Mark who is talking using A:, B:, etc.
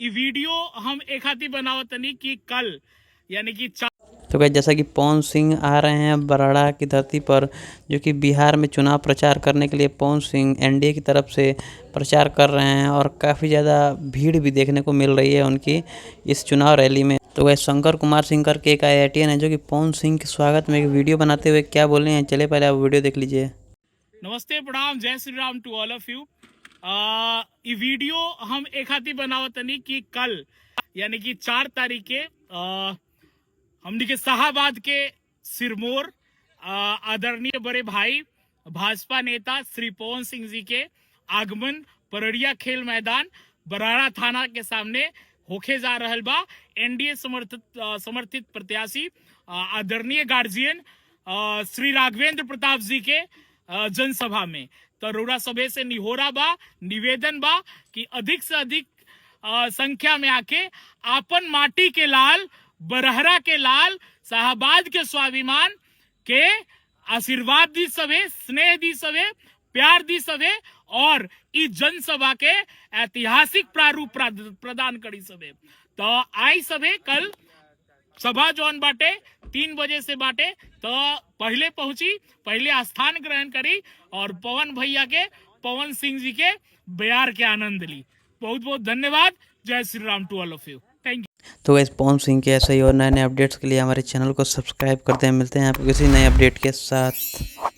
A: ई वीडियो हम एक खातिर बनावतनी कि कल यानी कि
B: तो गाइस, जैसा कि पवन सिंह आ रहे हैं बरहड़ा की धरती पर, जो कि बिहार में चुनाव प्रचार करने के लिए पवन सिंह एनडीए की तरफ से प्रचार कर रहे हैं और काफ़ी ज़्यादा भीड़ भी देखने को मिल रही है उनकी इस चुनाव रैली में। तो वह शंकर कुमार सिंह करके एक आईआईटीएन है, जो कि पवन सिंह के स्वागत में एक वीडियो बनाते हुए क्या बोले हैं, चले पहले आप वीडियो देख लीजिए।
A: नमस्ते, प्रणाम, जय Shri Ram to all of you. E video हम एक खातिर बनावतनी कि कल यानी कि 4 तारीख के हमनी के शाहाबाद के सिरमौर आदरणीय बड़े भाई भाजपा नेता श्री पवन सिंह जी के आगमन पररिया खेल मैदान, बराड़ा थाना के सामने होखे जा रहल बा। एनडीए समर्थित प्रत्याशी आदरणीय गार्जियन श्री राघवेंद्र प्रताप जी के जनसभा में। तो रउरा सभे से निहोरा बा, निवेदन बा कि अधिक से अधिक संख्या में आके आपन माटी के लाल, बरहरा के लाल, शाहबाद के स्वाभिमान के आशीर्वाद दी सभे, स्नेह दी सभे, प्यार दी सभे और इस जनसभा के ऐतिहासिक प्रारूप प्रदान करी सभे। तो आई सभे, कल सभा जौन बाटे 3 बजे से बाटे, तो पहले पहुंची, पहले स्थान ग्रहण करी और पवन भैया के, पवन सिंह जी के बयार के आनंद ली। बहुत बहुत धन्यवाद। जय Shri Ram to all of you. Thank you.
B: तो गाइस, पवन सिंह के ऐसे ही और नए नए अपडेट्स के लिए हमारे चैनल को सब्सक्राइब करते हैं। मिलते हैं आपको किसी नए अपडेट के साथ।